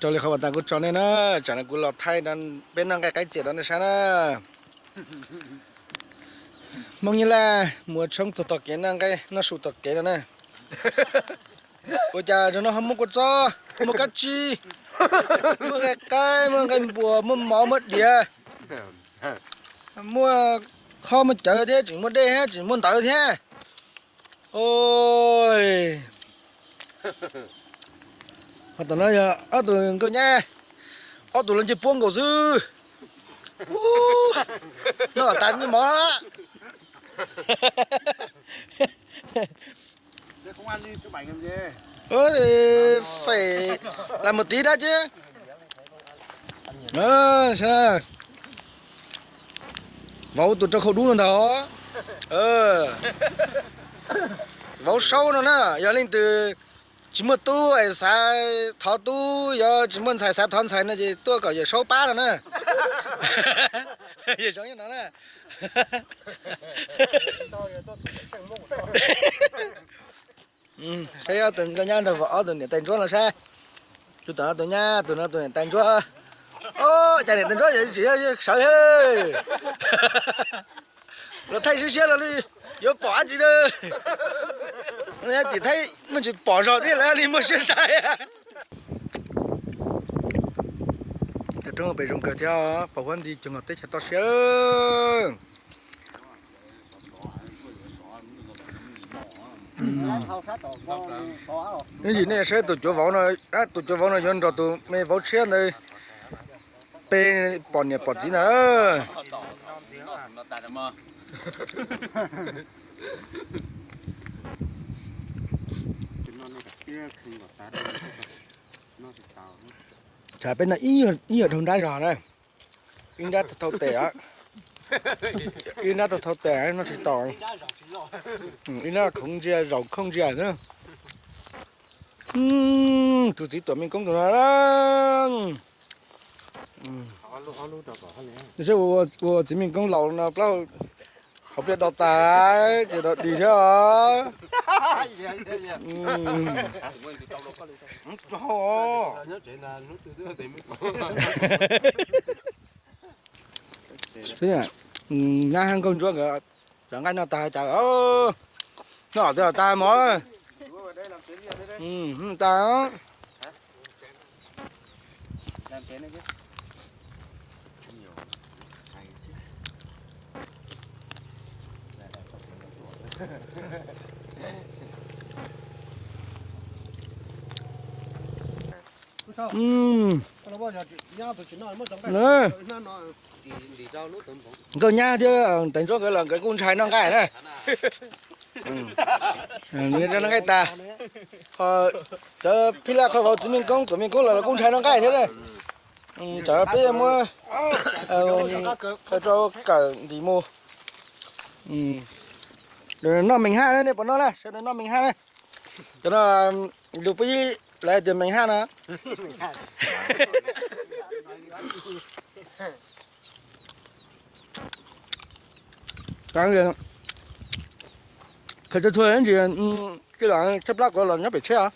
Raws li qhov uas tas kuv tso nej na, tsam no kuv los thaij peb noj nqaij qaib txias rau nej saib na. Hmoob Nyab Laj mus ua tshoob txog tom kev noj nqaij noj su tom kev no na. Ua cas zaum no ho muaj kua txob, muaj kab tsib, muaj nqaij qaib, muaj nqaij npuas, muaj mov, muaj diav, muaj khob muaj cawv thiab, tseem muaj dej thiab, tseem muaj ntawv thiab. Oj, ho tom no yog ob tug nkauj nyab, ob tug los ncej puab nkaus xwb. Noj tas ncej mov. Lam mus tiv dab tsi. Vauv tus rau khau dub no ntag. Vauv saub no na, yog leej twg tsis muaj tub es xav thov tub, yog tsis muaj ntxhais xav thov ntxhais no ces tuaj kom yawm saub pab no na. Yawm saub nyob no na. Saib ob tug nkauj nyab nrog ob tug niam tais ntsuab no saib. Tus tom no tus nyab, tus no tus niam tais ntsuab. Oj, cas niam tais ntsuab yog tsis sawv he. Los thaij siab siab los li yuav pom dab tsi na. Tim thaib muaj tsis pom zog thiab lawv li muaj siab sai. Tawm roob pem zoo kawg thiab, pos huab nti cog nkaus teb chaws toj siab. Ib ntsis nej saib tus cuav vauv no, tus cuav vauv no yuav nrog tus me vauv tshiab ntawd pe pom niam pom txiv ntag. Tsam peb no ib yam dhau nrab zog na. Ib nrab thau tes, ib nrab thau tes no tsis tau. Ib nrab khoov ntsia zaus khooj ntsia na. Tus txiv tuam Meej Koob tus no, ua txiv Meej Koob laus no plaub hauv pliaj do tas ces do dig thiab os. Nyab Hab Nkauj Ntsuab nkawd cov nqaij noj tas cas, noj tas tas mog. Tas. Nkauj nyab thiab tais ntsuab nkawd los nkawd kuj ntshai noj nqaij na. Noj nqaij tas, ho cov phij laj qhov vauv txiv Meej Koob tuam Meej Koob los los kuj ntshai noj nqaij thiab na. Tsam no peb muab rau kawm ntim mus. Noj meej haj na, nej puas noj na? Sawv daws noj meej haj na. Cov no lus pub ib lawv tias meej haj no. Khaws tau txhua ntsis, tej los tshaib plab kuv los nyob pem tsheb os.